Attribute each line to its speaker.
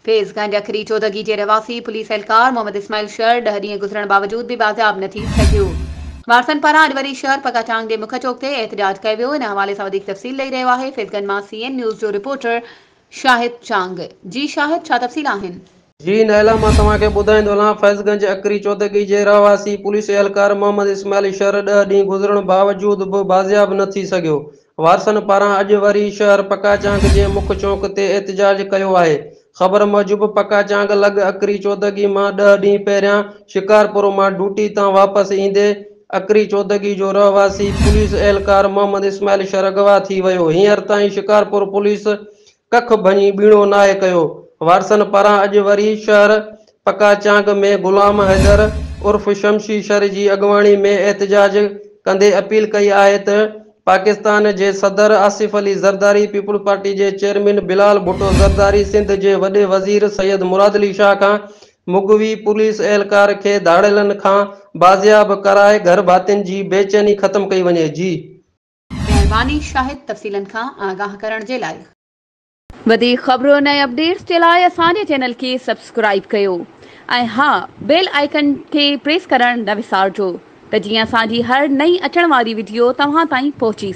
Speaker 1: فيض گنج اکري چودڳي جي رهواسي پوليس اهلڪار محمد اسماعيل شر ڏهه ڏينهن گذرڻ باوجود به بازياب نه ٿي سگهيو. وارثن پاران اڄ وري شهر پڪا چانگ جي مک چوڪ تي احتجاج ڪيو ويو. ان حوالي سان وڌيڪ تفصيل ڏئي رهيو آهي فيض گنج مان سي اين نيوز جو رپورٽر شاهد چانگ. جي شاهد ڇا تفصيل آهن؟
Speaker 2: جي نهلا مان توهان کي ٻڌائيندو هلان فيض گنج اکري چودڳي جي رهواسي پوليس اهلڪار محمد اسماعيل شر ڏهه ڏينهن گذرڻ باوجود به بازياب نه ٿي سگهيو. وارثن پاران اڄ وري شهر پڪاچانگ جي مک چونڪ تي احتجاج ڪيو آهي. خبر موجب پڪاچانگ لڳ اڪري چودڳي مان ڏهه ڏينهن پهريان شڪارپور مان ڊيوٽي تان واپس ايندي اڪري چودڳي جو رهواسي پوليس اهلڪار محمد اسماعيل شر اغوا ٿي ويو هينئر تائين شڪارپور پوليس ڪک ڀڃي ٻيڻو ناهي ڪيو. وارثن پاران اڄ وري شهر پڪاچانگ ۾ غلام حيدر عرف شمشي شر جي اڳواڻي ۾ احتجاج ڪندي اپيل ڪئي آهي ته پاڪستان جي صدر آصف علي زرداري، پيپلز پارٽي جي چيئرمين بلال ڀٽو زرداري، سنڌ جي وڏي وزير سيد مراد علي شاهه کان مغوي پوليس اهلڪار کي ڌاڙيلن کان بازياب ڪرائي گهرڀاتين جي بيچيني ختم ڪئي وڃي. جي.
Speaker 1: مهرباني شاهد تفصيلن کان آگاهه ڪرڻ جي لاء. وڌيڪ خبرن ۽ اپڊيٽس جي لاء اسان جي چينل کي سبسڪرائيب ڪيو ۽ ها بيل آئيڪن کي پريس ڪرڻ نه وسارجو ته جيئن اسان جي هر نئين اچڻ واري وڊيو توهان تائين پهچي.